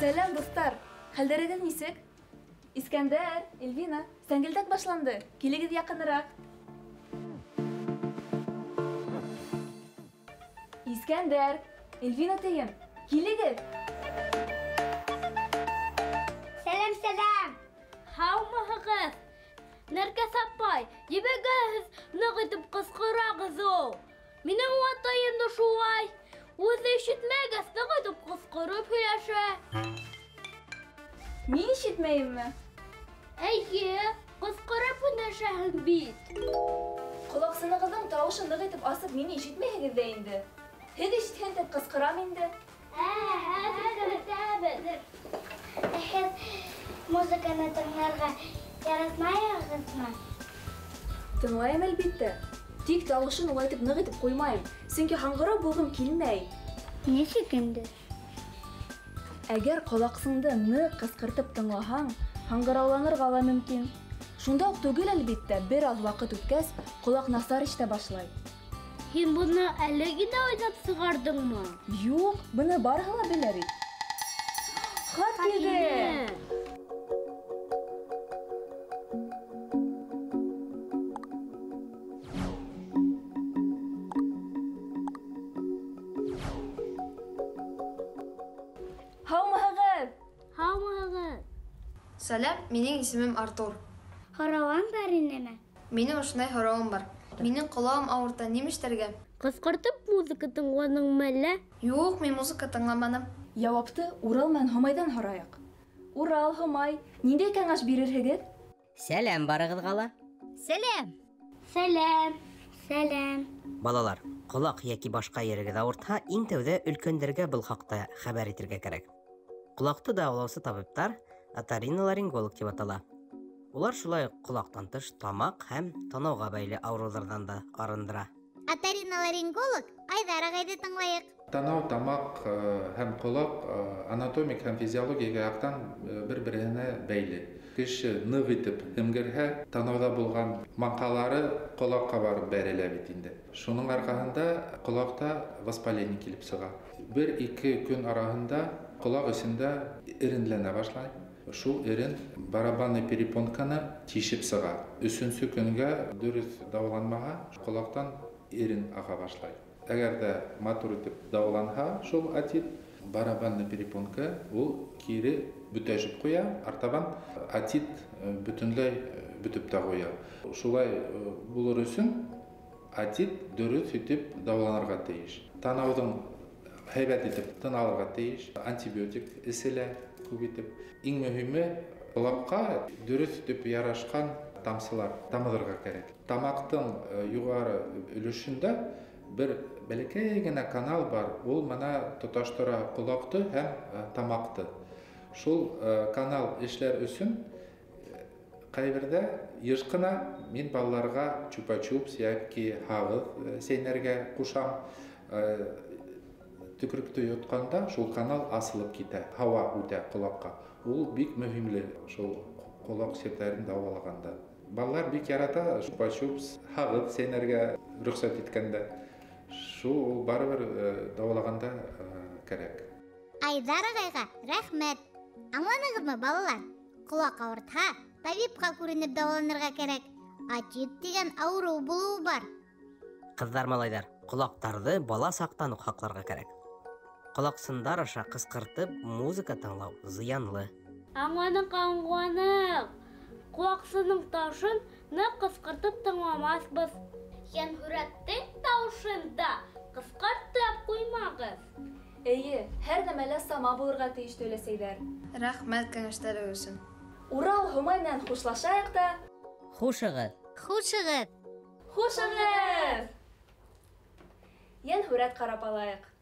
Сәләм, дуҫтар! Хәлдәрегеҙ нисек? Искәндәр, Эльвина, сәңгелдәк башланды. Килегеҙ яҡыныраҡ. Искәндәр, Эльвина тейем, килегеҙ! Сәләм, сәләм! Һаумыһығыҙ! Нәркәс апай, ебәгәһеҙ, ныҡ итеп ҡысҡырағыҙ ул. Минең атайым да шулай. Үҙе ишетмәгәс, ныҡ итеп ҡысҡырып һөйләшә. Мин ишетмәйемме? Эйе, ҡысҡырып һөйләшәһең бит. Ҡолаҡсынығыҙҙың тауышын ныҡ итеп асып, мине ишетмәйһегеҙ ҙә инде. Һеҙ ишетһен тип ҡысҡырам инде. Хәҙер Һеҙ музыканы тыңларға яратмайһығыҙмы? Тыңлайым, әлбиттә. Тик тауышын улай итеп ныҡ итеп ҡуймайым, сөнки һаңғырау булғым килмәй. Нисек инде? Әгәр ҡолаҡсыңды ныҡ ҡысҡыртып тыңлаһаң, һаңғырауланырға ла мөмкин. Шунда уҡ түгел, әлбиттә, бер аҙ ваҡыт үткәс, ҡолаҡ насар ишетә башлай. Һин быны әле генә уйлап сығарҙыңмы? Юҡ, быны барыһы ла белә бит. Хат килде! Һаумыһығыҙ! Һаумыһығыҙ! Сәләм, минең исемем Артур. Һорауың бар инеме? Минең ошондай һорауым бар. Минең ҡолағым ауырта, нимә эшләргә? Ҡысҡыртып музыка тыңланыңмы әллә? Юҡ, мин музыка тыңламаным. Яуапты Урал менән Һомайҙан һорайыҡ. Урал, Һомай, ниндәй кәңәш бирерһегеҙ? Сәләм барығыҙға ла. Сәләм. Сәләм. Сәләм. Балалар, ҡолаҡ йәки башҡа ерегеҙ ауыртһа, иң тәүҙә өлкәндәргә был хаҡта хәбәр итергә кәрәк. Ҡолаҡты дауалаусы табиптар оториноларинголог тип атала. Улар шулай уҡ ҡолаҡтан тыш тамаҡ һәм танауға бәйле ауырыуҙарҙан да арындыра. Оториноларинголог Айҙар ағайҙы тыңлайыҡ. Танау, тамаҡ һәм ҡолаҡ анатомик һәм физиологик яҡтан бер-береһенә бәйле. Кеше ныҡ итеп һемгерһә, танауҙа булған маңҡалары ҡолаҡҡа барып бәрелә бит инде. Шуның арҡаһында ҡолаҡта воспаление килеп сыға. Бер-ике көн араһында ҡолаҡ эсендә эренләнә башлай. Шул эрен барабанный перепонканы тишеп сыға. Өсөнсө көнгә дөрөҫ дауаланмаһа, ҡолаҡтан эрен аға башлай. Әгәр ҙә матур итеп дауаланһа, шул отит, барабанный перепонка ул кире бөтәшеп ҡуя, артабан отит бөтөнләй бөтөп тә ҡуя. Шулай булыр өсөн отит дөрөҫ итеп дауаланырға тейеш. Танауҙың һәйбәт итеп тын алырға тейеш, антибиотик эселә күп итеп. Иң мөһиме ҡолаҡҡа дөрөҫ итеп ярашҡан тамсылар тамыҙырға кәрәк. Тамаҡтың юғары өлөшөндә бер бәләкәй генә канал бар, ул мына тоташтыра ҡолаҡты һәм тамаҡты. Шул канал эшләр өсөн ҡайберҙә йыш ҡына мин балаларға чупа-чупс йәки һағыҙ сәйнәргә ҡушам. Төкөрөктө йотҡанда шул канал асылып китә, һауа үтә ҡолаҡҡа. Ул бик мөһимле шул ҡолаҡ сирҙәрен дауалағанда. Балалар бик ярата чупа-чупс, һағыҙ сәйнәргә рөхсәт иткәндә. Шул ул барыбер дауалағанда кәрәк. Айҙар ағайға рәхмәт. Аңланығыҙмы, балалар? Ҡолаҡ ауыртһа, табипҡа күренеп дауаланырға кәрәк. Отит тигән ауырыу булыуы бар. Ҡыҙҙар, малайҙар, ҡолаҡтарҙы бала саҡтан уҡ һаҡларға кәрәк. Ҡолаҡсындар аша ҡысҡыртып музыка тыңлау зыянлы. Аңланыҡ, аңланыҡ. Ҡолаҡсының тауышын ныҡ ҡысҡыртып тыңламаҫбыҙ. Йәнһүрәттең тауышын да ҡысҡыртып ҡуймағыҙ. Эйе, һәр нәмәлә сама булырға тейеш, өләсәйҙәр. Рәхмәт кәңәштәре өсөн. Урал, Һомай менән хушлашайыҡ та. Хушығыҙ. Хушығыҙ. Хушығыҙ. Йәнһүрәт ҡарап алайыҡ.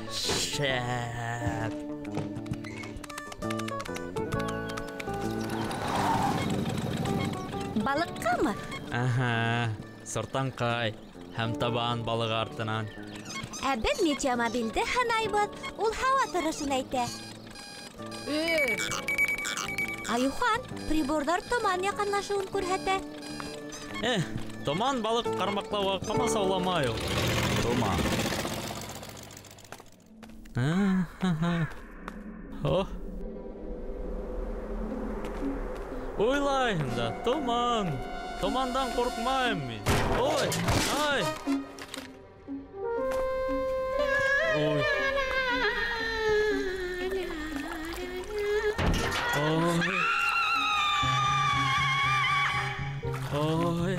Шәп. Балыҡҡамы? Аһа, сортанҡай һәм табан балығы артынан. Ә беҙ метеомобилде һынайбыҙ, ул һауа торошон әйтә. Айыухан, приборҙар томан яҡынлашыуын күрһәтә. Томан балыҡ ҡармаҡлауға ҡамасауламай ул. Томан. Уйлайһың да, томан. Томандан ҡурҡмайым мин. Ой, ай. Ой. Ой. Ой.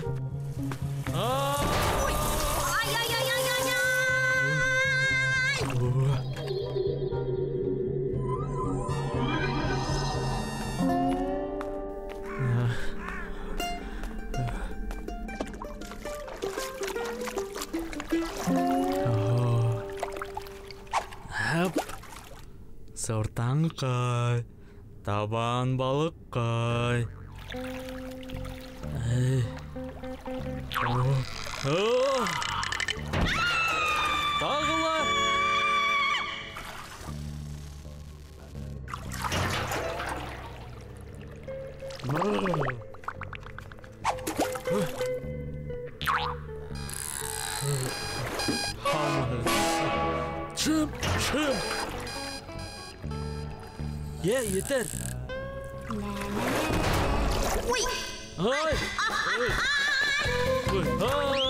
Ой. Ай-ай-ай-ай-ай-ай! Сортанҡай, табан балыҡҡай. Тағы ла! Чым, чым! Е, етер! Ой! Ай! Ой! Ой! Ай!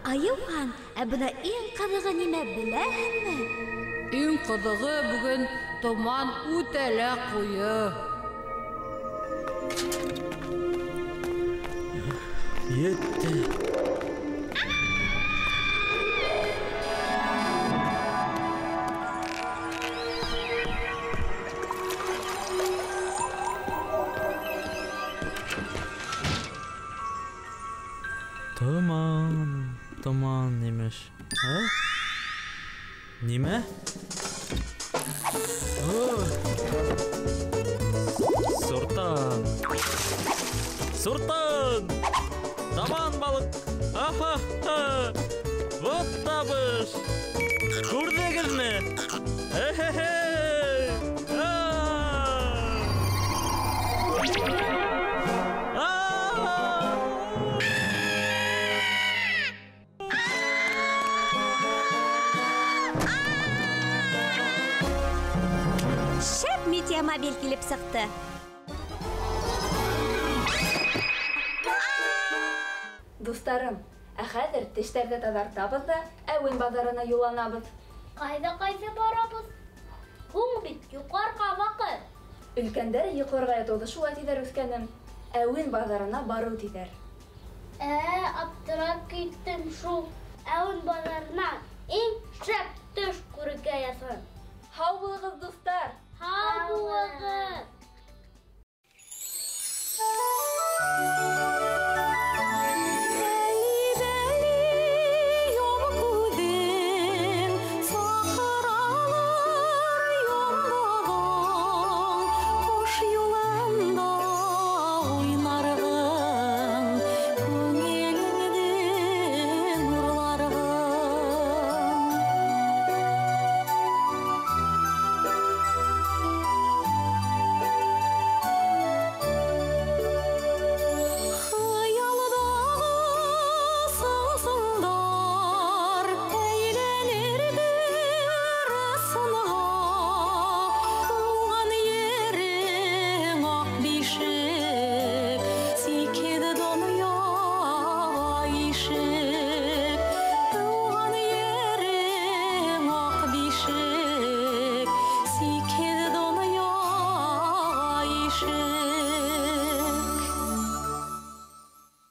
Айыухан, ә бына иң ҡыҙығы нимә беләһеңме? Иң ҡыҙығы бөгөн томан үтә лә ҡуйы. Етте. Томан, томан имеш. А? Нимә? Суртан. Суртан! Табан балыҡ! Аха-ха! Вот табыш! Күрҙегеҙме? Эхе-хей! Шәп метеомобиль килеп сыҡты. Дуҫтарым, ә хәҙер тештәрҙе таҙартабыҙ ҙа әүен баҙарына юлланабыҙ. Ҡайҙа-ҡайҙа барабыҙ? Һуң бит йоҡларға ваҡыт. Өлкәндәр йоҡларға ятыуҙы шулай тиҙәр, үҫкәнем. Әүен баҙарына барыу тиҙәр. Аптырап киттем шул. Әүен баҙарынан иң шәп төш күрергә яҙһын. Һау булығыҙ, дуҫтар! Һау булығыҙ!